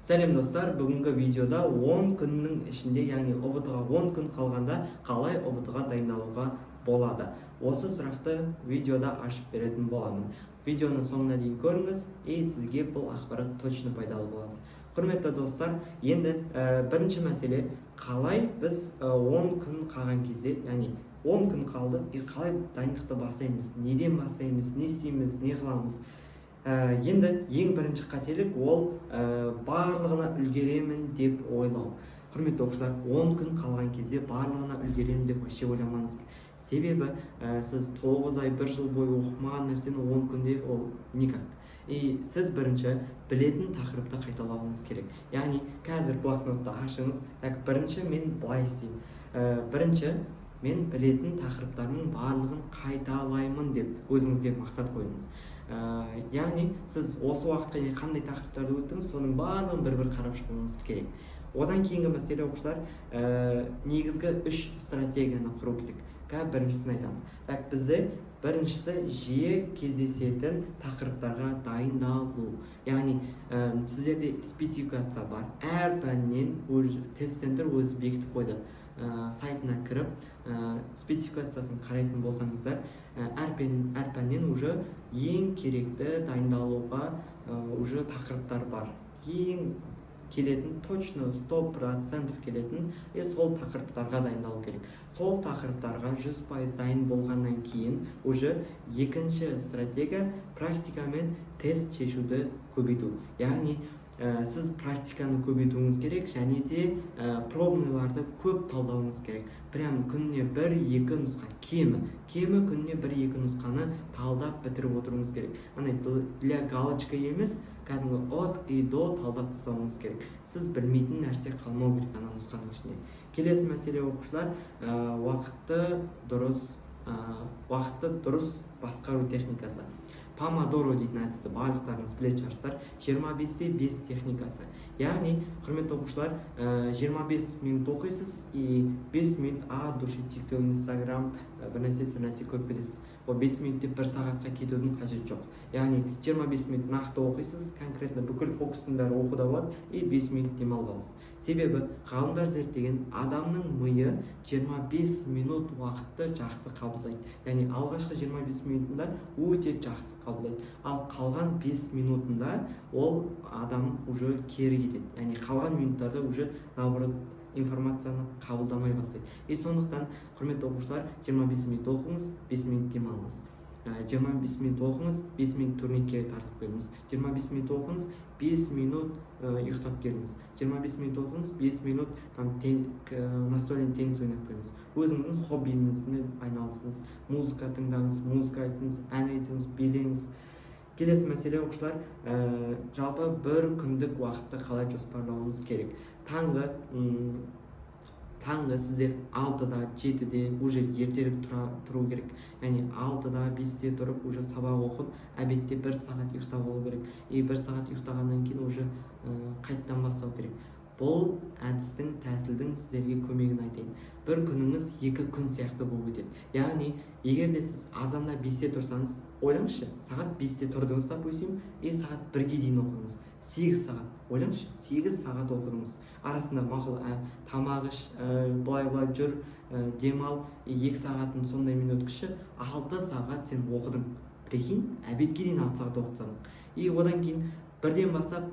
Сәлем, достар! Бүгінгі видеода 10 күннің ішінде, яғни ҰБТ ға 10 күн қалғанда қалай ҰБТ ға дайындалуға болады, осы сұрақты видеода ашып беретін боламын. Видеоны соңына дейін көріңіз, и сізге бұл ақпарат точно пайдалы болады. Құрметті достар, енді бірінші мәселе: қалай біз 10 күн қалған кезде, яғни 10 күн қалды, и қалай дайындықты бастаймыз, неден бастаймыз, не істейміз, не қыламыз? Енді ең бірінші қателік ол барлығына үлгеремін деп ойлау. Құрметті оқушылар, 10 күн қалған кезде барлығына үлгеремін деп вообще ойламаңыздар. Себебі сіз 9 ай, бір жыл бойы оқымаған нәрсені 10 күнде ол никак. И сіз бірінші білетін тақырыпты қайталауыңыз керек. Яғни қазір блокнотты ашыңыз. Так, бірінші мен былай істеймін: бірінші мен білетін тақырыптарымның барлығын қайталаймын деп өзіңізге мақсат қойыңыз. Яғни сіз осы уақытқа дейін қандай тақырыптарды өттіңіз, соның барлығын бір бір қарап шығуыңыз керек. Одан кейінгі мәселе, оқушылар, негізгі үш стратегияны құру керек. Қазір біріншісін айтамын. Так, бізде біріншісі — жиі кездесетін тақырыптарға дайындалу. Яғни сіздерде спецификация бар әр пәннен, тест центр өзі бекітіп қойды. Сайтына кіріп, спецификациясын қарайтын болсаңыздар, әр пәннен уже ең керекті дайындалуға уже тақырыптар бар, ең келетін, точно 100% келетін, и сол тақырыптарға дайындалу керек. Сол тақырыптарға 100% дайын болғаннан кейін уже екінші стратегия — практика мен тест шешуді көбейту. Яғни сіз практиканы көбейтуіңіз керек және де пробныйларды көп талдауыңыз керек. Прям күніне бір екі нұсқа, кемі күніне бір екі нұсқаны талдап бітіріп отыруыңыз керек. Андай для галочка емес, кәдімгі от и до талдап тастауыңыз керек. Сіз білмейтін нәрсе қалмау керек ана нұсқаның ішінде. Келесі мәселе, оқушылар, уақытты дұрыс басқару техникасы. Помодоро дейтін әдісті барлықтарыңыз білетін шығарсыздар, 25-те 5 техникасы. Яғни, құрметті оқушылар, 25 минут оқисыз и 5 минут от души ТикТок, Инстаграм, бір нәрсе, бір нәрсе көріп кетесіз. Ол 5 минут деп бір сағатқа кетудің қажеті жоқ. Яғни 25 минут нақты оқисыз, конкретно бүкіл фокустың бәрі оқуда болады, и 5 минут демалып аласыз. Себебі ғалымдар зерттеген, адамның миы 25 минут уақытты жақсы қабылдайды. Яғни алғашқы 25 минутында өте жақсы қабылдайды, ал қалған 5 минутында ол адам уже кері кетеді. Яғни қалған минуттарда уже наоборот информацияны қабылдамай бастайды. И сондықтан, құрметті оқушылар, 25 минут оқыңыз, 5 минут демалыңыз. 25 минут оқыңыз, 5 минут турникке тартып келіңіз. 25 минут оқыңыз, 5 минут ұйықтап келіңіз. 25 минут оқыңыз, 5 минут там настольный теннис ойнап келіңіз. Өзіңіздің хоббиіңізбен айналысыңыз, музыка тыңдаңыз, музыка айтыңыз, ән айтыңыз, билеңіз. Келесі мәселе, оқушылар, жалпы бір күндік уақытты қалай жоспарлауымыз керек? Таңғы сіздер 6-да, 7-де уже ертерек тұру керек. Яғни 6-да, 5-те тұрып, уже сабақ оқып, обедте бір сағат ұйықтап алу керек. И бір сағат ұйықтағаннан кейін уже қайтадан бастау керек. Бұл әдістің, тәсілдің сіздерге көмегін айтайын: бір күніңіз екі күн сияқты болып өтеді. Яғни егер де сіз азанда 5-те тұрсаңыз, ойлаңызшы, сағат 5-те тұрдыңыз, допустим, и сағат 1-ге дейін оқыдыңыз, 8 сағат. Ойлаңызшы, 8 сағат оқыдыңыз. Арасында, мақұл, тамақ іш, былай былай жүр, демал, и 2 сағатын сондаймен өткізші, 6 сағат сен оқыдың. Прикинь, обедке дейін 6 сағат оқып тастадың. И одан кейін 1-ден бастап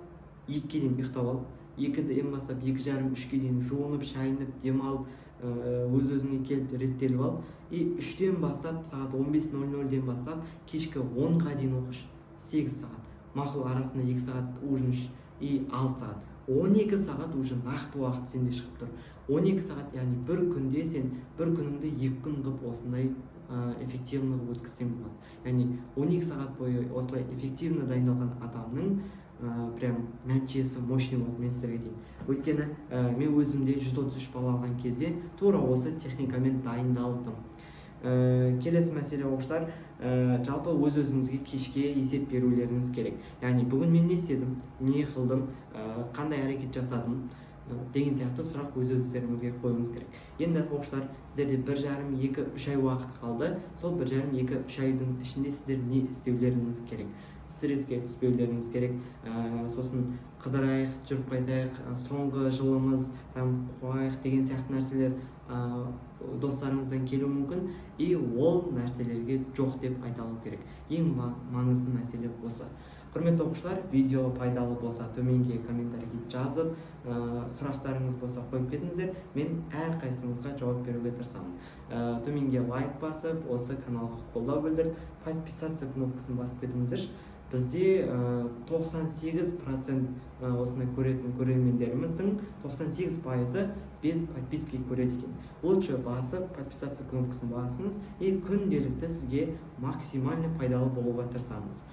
2-ге дейін ұйықтап ал, 2-ден бастап 2:30, 3-ке дейін жуынып, шайынып, демалып, өз өзіңе келіп, реттеліп ал. И 3-тен бастап, сағат 15:00-ден бастап кешкі 10-ға дейін оқышы, 8 сағат. Мақұл, арасында 2 сағат ужин іш, и 6 сағат, 12 сағат уже нақты уақыт сенде шығып тұр, 12 сағат. Яғни бір күнде сен бір күніңді екі күн қылып осындай эффективно қылып өткізсең болады. Яғни 12 сағат бойы осылай эффективно дайындалған адамның прям нәтижесі мощный болады, мен сіздерге дейін. Өйткені мен өзімде 133 балл алған кезде тура осы техникамен дайындалдым. Келесі мәселе, оқушылар, жалпы өз өзіңізге кешке есеп берулеріңіз керек. Яғни бүгін мен не істедім, не қылдым, қандай әрекет жасадым деген сияқты сұрақ өз өздеріңізге қоюыңыз керек. Енді, оқушылар, сіздерде 1,5, 2, 3 ай уақыт қалды. Сол 1,5, 2, 3 айдың ішінде сіздер не істеулеріңіз керек? Стресске түспеулеріңіз керек. Сосын қыдырайық, жүріп қайтайық, соңғы жылымыз там, қуайық деген сияқты нәрселер достарыңыздан келуі мүмкін, и ол нәрселерге жоқ деп айта алу керек. Ең маңызды мәселе осы. Құрметті оқушылар, видео пайдалы болса, төменге комментарийге жазып, сұрақтарыңыз болса, қойып кетіңіздер, мен әрқайсыңызға жауап беруге тырысамын. Төменге лайк басып, осы каналға қолдау білдіріп, подписаться кнопкасын басып кетіңіздерші. Бізде 98% осыны көретін көрермендеріміздің 98%-ы без подписки көреді екен. Лучше басып, подписаться кнопкасын басыңыз, и күнделікті сізге максимально пайдалы болуға тырысамыз.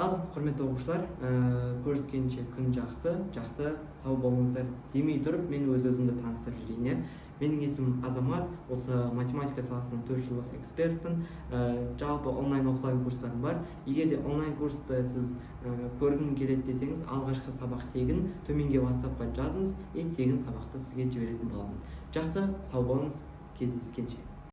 Ал, құрметті оқушылар, көріскенше, күн жақсы жақсы, сау болыңыздар демей тұрып, мен өз өзімді таныстырып жіберейін, иә. Менің есімім Азамат, осы математика саласының 4 жылдық экспертпін. Жалпы онлайн, офлайн курстарым бар. Егер де онлайн курсты сіз көргім келеді десеңіз, алғашқы сабақ тегін, төменге WhatsAppқа жазыңыз, и тегін сабақты сізге жіберетін боламын. Жақсы, сау болыңыз, кездескенше.